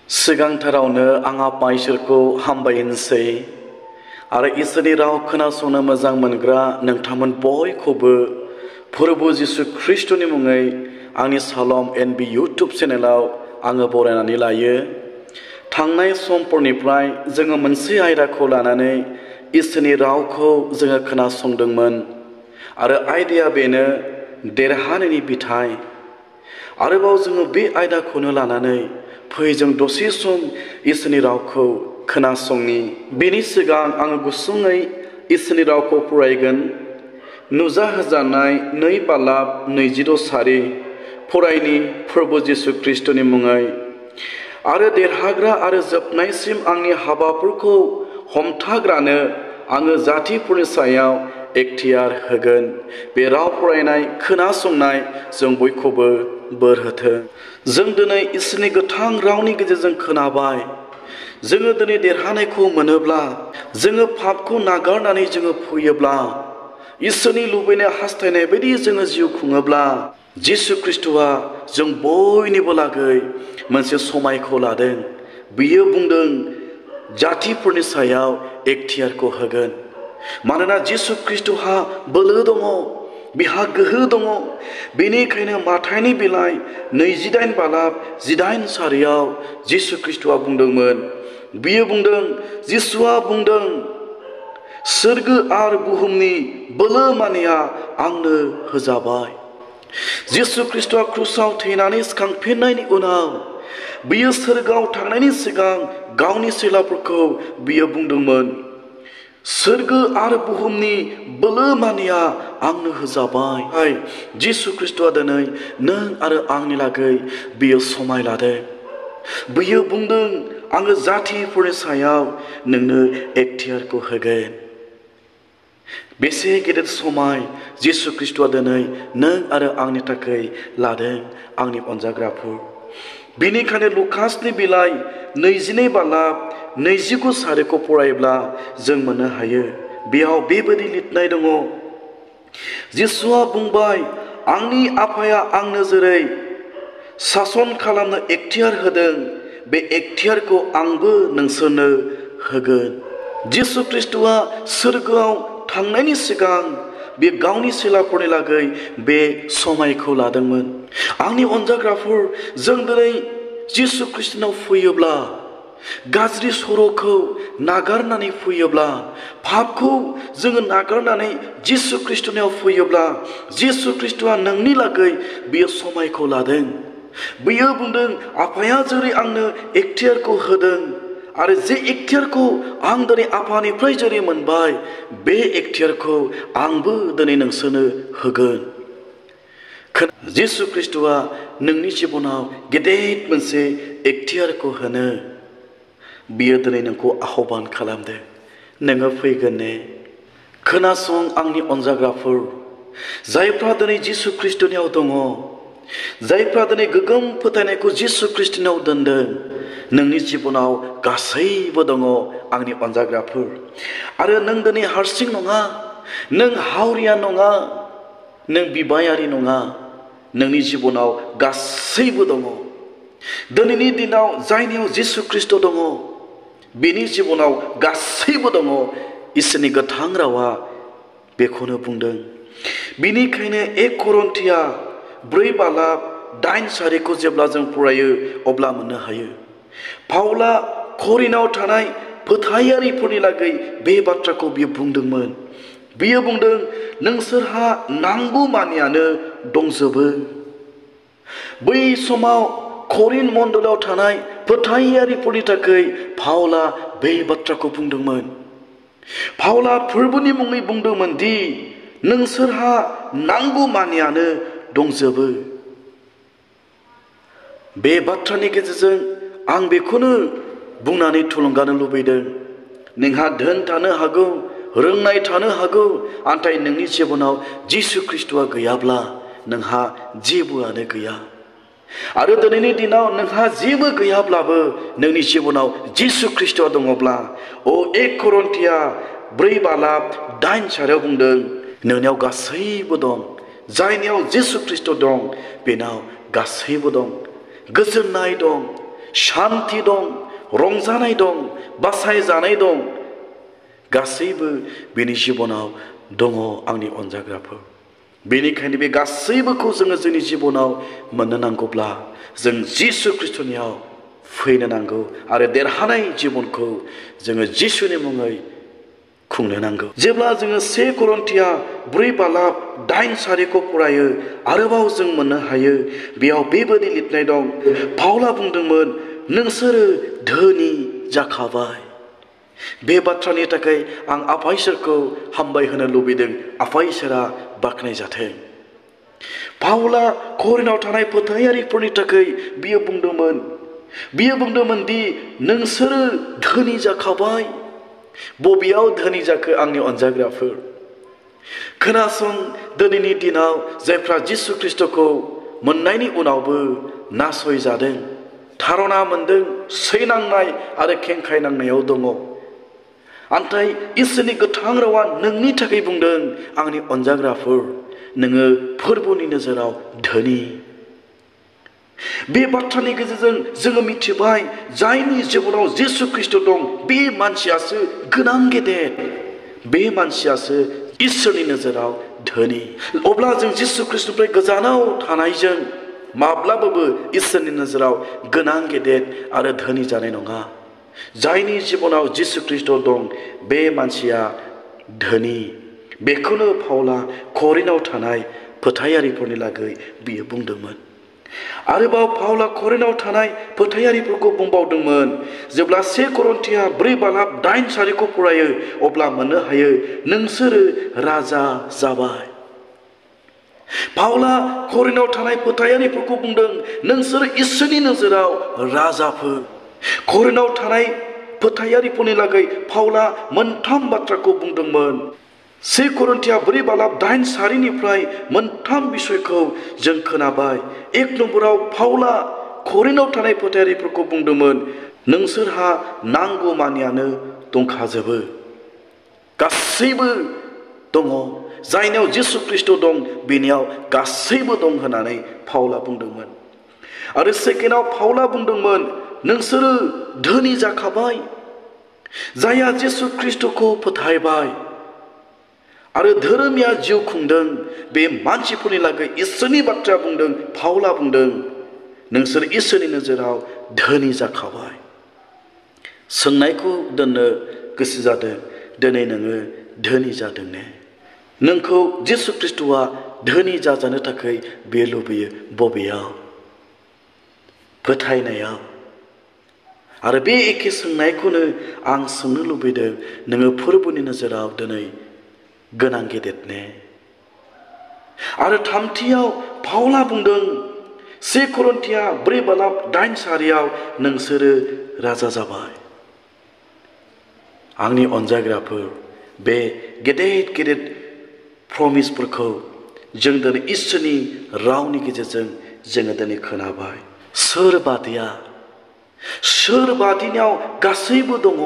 सिगांथारावनो आं आफा इसोरखौ हामबायनोसै आरो इसोरनि राव खोनासंनो मोजां मोनग्रा नोंथांमोन बयखौबो फोरबु जिसु ख्रीष्टनि मुङै आंनि सालम एनबी यूट्यूब चेनेलाव आङो बरायनानै लायो। थांनाय समफोरनिफ्राय जोङो मोनसे आयदाखौ लानानै इसोरनि रावखौ जोङो खोनासंदोंमोन आरो आयदाया बेनो देरहानायनि बिथाइ। आरोबाव जोङो बे आयदाखौनो लानानै फै जों दसे सम इसोरनि रावखौ खोनासंनि। बेनि सिगां आङो गुसुङै इसोरनि रावखौ फरायगोन। नुजाहोजानाय 2 बालाब 22 सारि फरायनि फोरबु जिसु ख्रीष्टनि मुङै। आरो देरहाग्रा आरो जोबनायसिम आंनि हाबाफोरखौ हमथाग्रानो आङो जातिफोरनि सायाव एखतियार होगोन। बे राव फरायनाय खोनासंनाय जों बयखौबो बोर होथों। जों दिनै इसोरनि गोथां रावनि गेजेरजों खोनाबाय। जोङो दिनै देरहानायखौ मोनोब्ला, जोङो पापखौ नागारनानै जोङो फैयोब्ला, इसोरनि लुबैनाय हास्थायनाय बायदि जोङो जिउ खुङोब्ला, जिसु ख्रीष्टआ जों बयनिबो लागै मोनसे समायखौ लादों। बियो बुंदों जातिफोरनि सायाव एखतियारखौ होगोन। मानोना जिसु ख्रीष्टहा बोलो दङ, बिहा गोहो दङ। बेनिखायनो माथाइनि बिलाइ 28 बालाब 18 सारियाव जिसु ख्रीष्टआ बुंदोंमोन। बियो बुंदों, जिसुआ बुंदों, सोरगो आरो बुहुमनि बोलो मानिया आंनो होजाबाय। जिसु ख्रीष्टआ क्रुसाव थैनानै सिखांफिननायनि उनाव बियो सोरगोआव थांनायनि सिगां गावनि चेलाफोरखौ बियो बुंदोंमोन, सोरगो आरो बुहुमनि बोलो मानिया आंनो होजाबाय। जिसु ख्रीष्टआ दिनै नों आरो आंनि लागै बियो समाय लादों। बियो बुंदों, आङो जातिफोरनि सायाव नोंनो एखतियारखौ होगोन। बेसे गेदेर समाय जिसु ख्रीष्टआ दिनै नों आरो आंनि थाखाय लादों, आंनि अनजाग्राफोर। बेनिखायनो लुकासनि बिलाइ 22 बालाब 29 सारिखौ फरायोब्ला जों मोननो हायो। बेयाव बेबायदि लिरनाय दङ, जिसुआ बुंबाय, आंनि आफाया आंनो जेरै सासन खालामनो एखतियार होदों, बे एखतियारखौ आंबो नोंसोरनो होगोन। जिसु ख्रीष्टआ सोरगोआव थांनायनि सिगां बे गावनि चेलाफोरनि लागै बे समायखौ लादोंमोन। आंनि अनजाग्राफोर, जों दिनै जिसु ख्रीष्टनाव फैयोब्ला, गाज्रि सर'खौ नागारनानै फैयोब्ला, पापखौ जोङो नागारनानै जिसु ख्रीष्टनाव फैयोब्ला, जिसु ख्रीष्टआ नोंनि लागै बियो समायखौ लादों। बियो बुंदों, आफाया जेरै आंनो एखतियारखौ होदों आरो जे एखतियारखौ आं दिनै आफानिफ्राय जेरै मोनबाय, बे एखतियारखौ आंबो दिनै नोंसोरनो होगोन। जिसु ख्रीष्टआ नोंनि जिबनाव गेदेर मोनसे एखतियारखौ होनो बियो दिनै नोंखौ आह्वान खालामदों। नोङो फैगोन ने? खोनासं आंनि अनजाग्राफोर, जायफ्रा दिनै जिसु ख्रीष्टनियाव दङ, जायफ्रा दिनै गोगोम फोथायनायखौ जिसु ख्रीष्टनाव दोनदों, नोंनि जिबनाव गासैबो दङ आंनि अनजाग्राफोर। आरो नों दिनै हारसिं नङा, नों हावरिया नङा, नों बिबायारि नङा, नोंनि जिबनाव गासैबो दङ। दिनैनि दिनाव जायनियाव जिसु ख्रीष्ट दङ, बिनि जिबनाव गासैबो दङ। इसोरनि गोथां रावा बेखौनो बुंदों। बिनिखायनो 1 करिन्थिया 4 बालाब 8 सारिखौ जेब्ला जों फरायो अब्ला मोननो हायो। पाउला करिन्थआव थानाय फोथायारिफोरनि लागै बे बाथ्राखौ बियो बुंदोंमोन। बियो बुंदों, नोंसोरहा नांगौ मानियानो दंजोबो। बै समाव करिन्थ मण्डलाव थानाय फोथायारिफोरनि थाखाय पाउला बे बाथ्राखौ बुंदोंमोन। पाउला फोरबोनि मुङै बुंदोंमोन दि नोंसोरहा नांगौ मानियानो दंजोबो। बे बाथ्रानि गेजेरजों आं बेखौनो बुंनानै थुलुंगानो लुबैदों, नोंहा धोन थानो हागौ, रोंनाय थानो हागौ, नाथाय नोंनि जिबनाव जिसु ख्रीष्टआ गैयाब्ला नोंहा जेबोआनो गैया। आरो दिनैनि दिनाव नोंहा जेबो गैयाब्लाबो नोंनि जिबनाव जिसु ख्रीष्टआ दङब्ला, 1 करिन्थिया 4 बालाब 8 सारियाव बुंदों, नोंनियाव गासैबो दं। जायनियाव जिसु ख्रीष्ट दं, बेनाव गासैबो दं। गोजोननाय दं, शान्ति दं, रंजानाय दं, बासायजानाय दं। गासैबो बिनि जिबनाव दङ आंनि अनजाग्राफोर। बेनिखायनो बे गासैबोखौ जोङो जोंनि जिबनाव मोननो नांगौब्ला जों जिसु ख्रिस्टनियाव फैनो नांगौ आरो देरहानाय जिबनखौ जोङो जिसुनि मुङै खुंनो नांगौ। जेब्ला जोङो 1 करिन्थिया 4:8-4 फरायो, आरोबाव जों मोननो हायो बेयाव बेबादि लिरनाय दं। पाउला बुंदोंमोन, नोंसोरो धोनि जाखाबाय। बे बाथ्रानि थाखाय आं आफा इसोरखौ हामबाय होनो लुबैदों। आफा इसोरा बाख्नायजाथों। पाउला करिन्थआव थानाय फोथायारिफोरनि थाखाय बियो बुंदोंमोन दि नोंसोरो धोनि जाखाबाय। बबेयाव धोनि जाखो आंनि अनजाग्राफोर? खोनासं, दिनैनि दिनाव जायफ्रा जिसु ख्रिस्टखौ मोननायनि उनावबो नासयजादों, थारना मोनदों, सैनांनाय आरो खेंखाय नांनायाव दङ। नाथाय इसोरनि गोथां रावा नोंनि थाखाय बुंदों, आंनि अनजाग्राफोर, नोङो फोरबोनि नोजोराव धोनि। बे बाथ्रानि गेजेरजों जोङो मिथिबाय, जायनि जिबनाव जिसु ख्रिस्ट दं बे मानसियासो गोनां गेदेर। बे मानसियासो इसोरनि नोजोराव धोनि। अब्ला जों जिसु ख्रिस्टनिफ्राय गोजानाव थानायजों माब्लाबाबो इसोरनि नोजोराव गोनां गेदेर आरो धोनि जानाय नङा। जायनि जिबनाव जिसु ख्रिस्ट दं बे मानसिया धोनि। बेखौनो पाउला करिन्थआव थानाय फोथायारिफोरनि लागै बियो बुंदोंमोन। आरोबाव पाउला करिन्थआव थानाय फोथायारिफोरखौ बुंबावदोंमोन। जेब्ला 1 करिन्थिया 4:8-4 फरायो, अब्ला मोननो हायो, नोंसोरो राजा जाबाय। पाउला करिन्थआव थानाय फोथायारिफोरखौ बुंदों, नोंसोरो इसोरनि नोजोराव राजाफोर। करिन्थआव थानाय फोथायारिफोरनि लागै पाउला मोनथाम बाथ्राखौ बुंदोंमोन। 1 करिन्थिया 4:8-4निफ्राय मोनथाम बिसयखौ जों खोनाबाय। 1 नम्बराव पाउला करिन्थआव थानाय फोथायारिफोरखौ बुंदोंमोन, नोंसोरहा नांगौ मानियानो दंखाजोबो। गासैबो दङ। जायनियाव जिसु ख्रिस्ट दं बेनियाव गासैबो दं होननानै पाउला बुंदोंमोन। आरो सेकेन्डआव पाउला बुंदोंमोन, नोंसोरो धोनि जाखाबाय। जायहा जिसु ख्रिस्टखौ फोथायबाय आरो धोरोमिया जिउ खुंदों, बे मानसिफोरनि लागै इसोरनि बाथ्रा बुंदों। पाउला बुंदों, नोंसोर इसोरनि नोजोराव धोनि जाखाबाय। सोंनायखौ दोननो गोसो जादों, दिनै नोङो धोनि जादों ने? नोंखौ जिसु ख्रिस्टआ धोनि जाजानो थाखाय बे लुबैयो। बबेयाव? फोथायनायाव। आरो बे एखे सोंनायखौनो आं सोंनो लुबैदों, नोङो फोरबोनि नोजोराव दिनै गोनां गेदेर ने? आरो थामथियाव पाउला बुंदों 1 करिन्थिया 4:8-4 नोंसोरो राजा जाबाय। आंनि अनजाग्राफोर, बे गेदेर गेदेर प्रमिसफोरखौ जों दिनै इसोरनि रावनि गेजेरजों जोङो दिनै खोनाबाय। सोर बादिनियाव गासैबो दङ।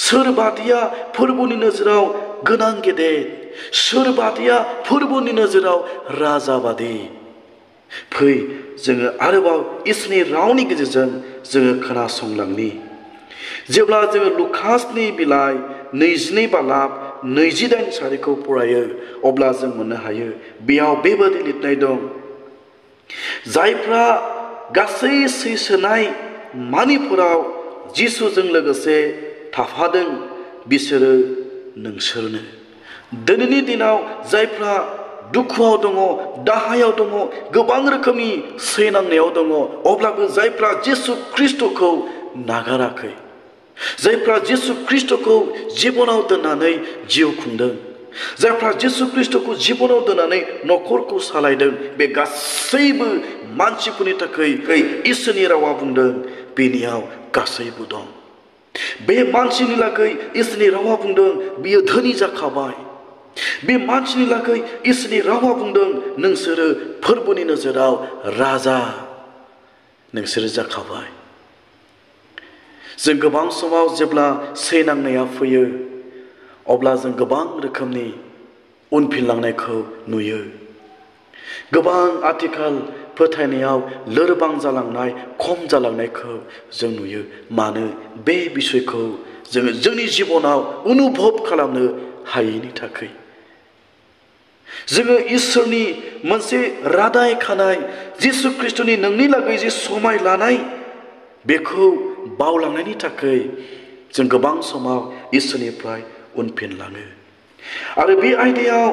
सोर बादिया फोरबोनि नोजोराव गोनां गेदेर? सोर बादिया फोरबोनि नोजोराव राजाबादि? फै जोङो आरोबाव इसोरनि रावनि गेजेरजों जोङो खोनासंलांनि। जेब्ला जोङो लुकासनि बिलाइ 22:28-4 फरायो, अब्ला जों मोननो हायो बेयाव बेबादि लिरनाय दं, जायफ्रा गासै सैसोनाय मानिफोराव जिसुजों लोगोसे थाफादों बिसोरो नोंसोरनो। दिनैनि दिनाव जायफ्रा दुखुआव दङ, दाहायाव दङ, गोबां रोखोमनि सैनांनायाव दङ, अब्लाबो जायफ्रा जिसु ख्रिस्टखौ नागाराखै, जायफ्रा जिसु ख्रिस्टखौ जिबनाव दोननानै जिउ खुंदों, जायफ्रा जिसु ख्रिस्टखौ जिबनाव दोननानै न'खरखौ सालायदों, बे गासैबो मानसिफोरनि थाखाय इसोरनि रावा बुंदों बेनियाव गासैबो दं। बे मानसिनि लागै इसोरनि रावा बुंदों बियो धोनि जाखाबाय। बे मानसिनि लागै इसोरनि रावा बुंदों नोंसोरो फोरबोनि नोजोराव राजा, नोंसोरो जाखाबाय। जों गोबां समाव जेब्ला सैनांनाया फैयो, अब्ला जों गोबां रोखोमनि उनफिनलांनायखौ नुयो। गोबां आथिखाल फोथायनायाव लोरबां जालांनाय खम जालांनायखौ जों नुयो। मानो? बे बिसयखौ जोङो जोंनि जिबनाव अनुभब खालामनो हायैनि थाखाय। जोङो इसोरनि मोनसे रादाय खानाय जिसु ख्रिस्टनि नोंनि लागै जे समाय लानाय बेखौ बावलांनायनि थाखाय जों गोबां समाव इसोरनिफ्राय उनफिनलाङो। आरो बे आयदायाव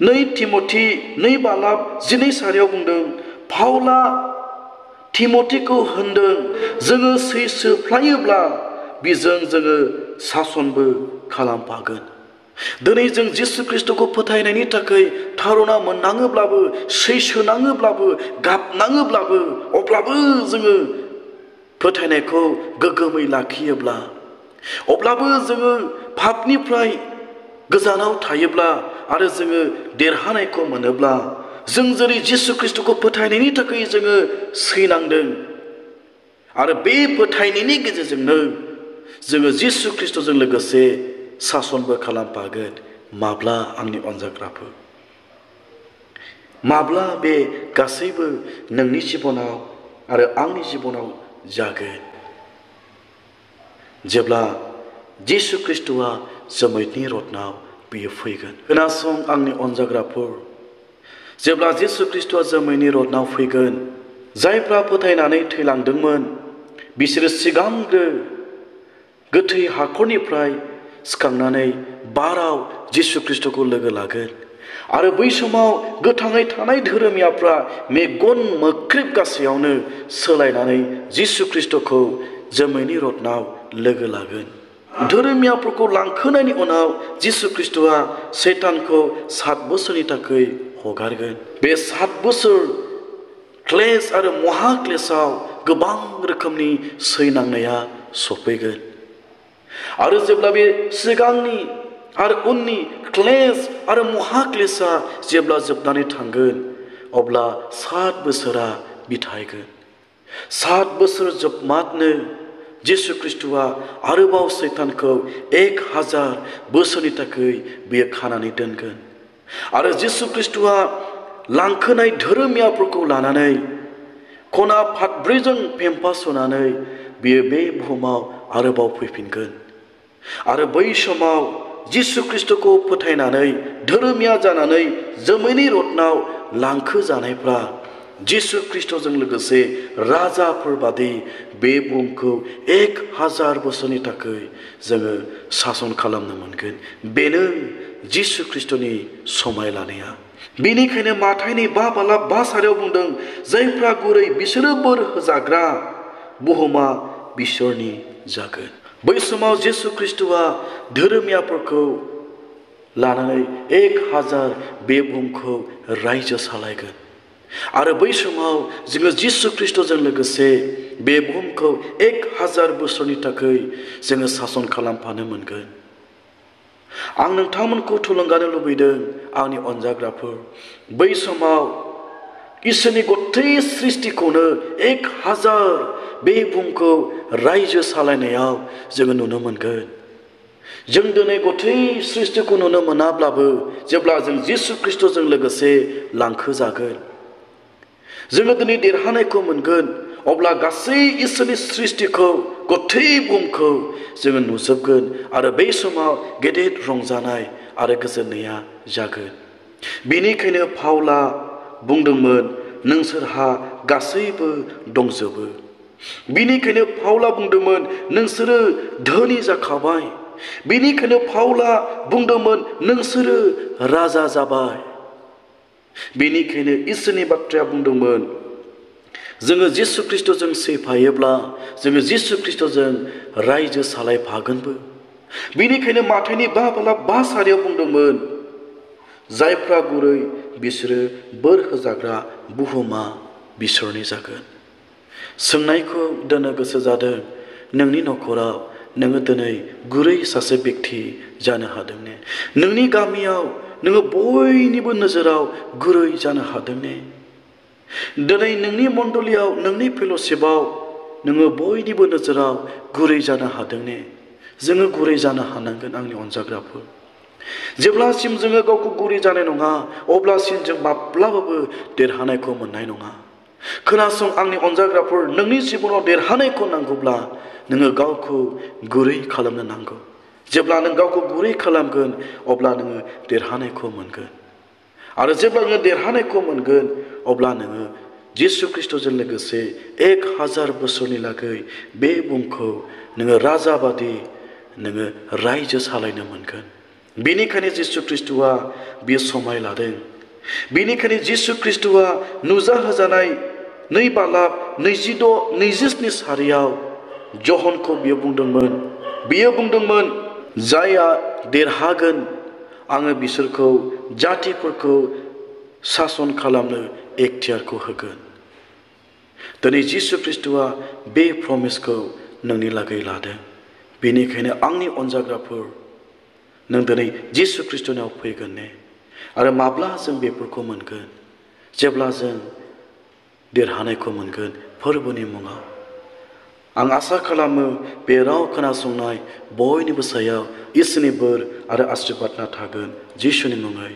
2 तिमथि 2 बालाब 12 सारियाव बुंदों, पाउला तिमथिखौ होनदों, जोङो सैसोफ्लायोब्ला बिजों जोङो सासनबो खालामफागोन। दिनै जों जिसु ख्रिस्टखौ फोथायनायनि थाखाय थारना मोननाङोब्लाबो, सैसोनाङोब्लाबो, गाबनाङोब्लाबो, अब्लाबो जोङो फोथायनायखौ गोग्गोमै लाखियोब्ला, अब्लाबो जोङो पापनिफ्राय गोजानाव थायोब्ला आरो जोङो देरहानायखौ मोनोब्ला, जों जेरै जिसु ख्रिस्टखौ फोथायनायनि थाखाय जोङो सैनांदों आरो बे फोथायनायनि गेजेरजोंनो जोङो जिसु ख्रिस्टजों लोगोसे सासनबो खालामफागोन। माब्ला आंनि अनजाग्राफोर? माब्ला बे गासैबो नोंनि जिबनाव आरो आंनि जिबनाव जागोन? जेब्ला जिसु ख्रिस्टआ जोमैनि रथनाव बियो फैगोन। खोनासं आंनि अनजाग्राफोर, जेब्ला जिसु ख्रिस्टआ जोमैनि रथनाव फैगोन, जायफ्रा फोथायनानै थैलांदोंमोन बिसोरो सिगांग्रो गोथै हाखरनिफ्राय सिखांनानै बाराव जिसु ख्रिस्टखौ लोगो लागोन। आरो बै समाव गोथाङै थानाय धोरोमियाफ्रा मेगन मोख्रेब गासैयावनो सोलायनानै जिसु ख्रिस्टखौ जोमैनि रथनाव लोगो लागोन। धोरोमियाफोरखौ लांखोनायनि उनाव जिसु ख्रिस्टआ सैतानखौ 7 बोसोरनि थाखाय हगारगोन। बे 7 बोसोर क्लेश आरो महाक्लेशआव गोबां रोखोमनि सैनांनाया सफैगोन। आरो जेब्ला बे सिगांनि आरो उननि क्लेश आरो महाक्लेशआ जेब्ला जोबनानै थांगोन, अब्ला 7 बोसोरा बिथायगोन। 7 बोसोर जोबमादनो जिसु ख्रिस्टआ आरोबाव सैतानखौ 1000 बोसोरनि थाखाय बियो खानानै दोनगोन। आरो जिसु ख्रिस्टआ लांखोनाय धोरोमियाफोरखौ लानानै खना फादब्रैजों फेम्फा सुनानै बियो बे बुहुमाव आरोबाव फैफिनगोन। आरो बै समाव जिसु ख्रिस्टखौ फोथायनानै धोरोमिया जानानै जोमैनि रथनाव लांखो जानायफ्रा जिसु ख्रिस्टजों लोगोसे राजाफोर बादि बे बुहुमखौ 1000 बोसोरनि थाखाय जोङो सासन खालामनो मोनगोन। बेनो जिसु ख्रिस्टनि समाय लानाया। बेनिखायनो माथाइनि 5 बालाब 5 सारियाव बुंदों, जायफ्रा गुरै बिसोरो बोर होजाग्रा, बुहुमा बिसोरनि जागोन। बै समाव जिसु ख्रिस्टआ धोरोमियाफोरखौ लानानै 1000 बे बुहुमखौ रायजो सालायगोन। आरो बै समाव जोङो जिसु ख्रिस्टजों लोगोसे बे बुहुमखौ 1000 बोसोरनि थाखाय जोङो सासन खालामफानो मोनगोन। आं नोंथांमोनखौ थुलुंगानो लुबैदों आंनि अनजाग्राफोर, बै समाव इसोरनि गथै सृष्टिखौनो 1000 बे बुहुमखौ रायजो सालायनायाव जोङो नुनो मोनगोन। जों दिनै गथै सृष्टिखौ नुनो मोनाब्लाबो जेब्ला जों जिसु ख्रिस्टजों लोगोसे लांखो जागोन, जोङो दिनै देरहानायखौ मोनगोन। अब्ला गासै इसोरनि सृष्टिखौ, गथै बुहुमखौ जोङो नुजोबगोन। आरो बै समाव गेदेर रंजानाय आरो गोजोननाया जागोन। बेनिखायनो पाउला बुंदोंमोन, नोंसोरहा गासैबो दंजोबो। बेनिखायनो पाउला बुंदोंमोन, नोंसोरो धोनि जाखाबाय। बेनिखायनो पाउला बुंदोंमोन, नोंसोरो राजा जाबाय। बेनिखायनो इसोरनि बाथ्राया बुंदोंमोन, जोङो जिसु ख्रिस्टजों सैफायोब्ला जोङो जिसु ख्रिस्टजों रायजो सालायफागोनबो। बेनिखायनो माथाइनि 5 बालाब 5 सारियाव बुंदोंमोन, जायफ्रा गुरै बिसोरो बोर होजाग्रा, बुहुमा बिसोरनि जागोन। सोंनायखौ दोननो गोसो जादों, नोंनि न'खराव नोङो दिनै गुरै सासे बेक्ति जानो हादों ने? नोंनि गामियाव नोङो बयनिबो नोजोराव गुरै जानो हादों ने? दिनै नोंनि मण्डलियाव, नोंनि फेल'शिपआव नोङो बयनिबो नोजोराव गुरै जानो हादों ने? जोङो गुरै जानो हानांगोन आंनि अनजाग्राफोर। जेब्लासिम जोङो गावखौ गुरै जानाय नङा, अब्लासिम जों माब्लाबाबो देरहानायखौ मोननाय नङा। खोनासं आंनि अनजाग्राफोर, नोंनि जिबनाव देरहानायखौ नांगौब्ला नोङो गावखौ गुरै खालामनो नांगौ। जेब्ला नों गावखौ गुरै खालामगोन अब्ला नोङो देरहानायखौ मोनगोन। आरो जेब्ला नोङो देरहानायखौ मोनगोन अब्ला नोङो जिसु ख्रिस्ट'जों लोगोसे 1000 बोसोरनि लागै बे बुहुमखौ नोङो राजाबादि नोङो रायजो सालायनो मोनगोन। बेनिखायनो जिसु ख्रिस्ट'आ बे समाय लादों। बेनिखायनो जिसु ख्रिस्ट'आ नुजाहोजानाय 2 बालाब 26-27 सारियाव जहनखौ बियो बुंदोंमोन जायहा देरहागोन आङो बिसोरखौ जातिफोरखौ सासन खालामनो एखतियारखौ होगोन। दिनै जिसु ख्रिस्ट'आ बे प्रमिसखौ नोंनि लागै लादों। बेनिखायनो आंनि अनजाग्राफोर, नों दिनै जिसु ख्रिस्ट'नाव फैगोन ने? आरो माब्ला जों बेफोरखौ मोनगोन? जेब्ला जों देरहानायखौ मोनगोन फोरबोनि मुङाव। आं आसा खालामो बे राव खोनासंनाय बयनिबो सायाव इसोरनि बोर आरो आशीर्बादना थागोन जिसुनि मुङै।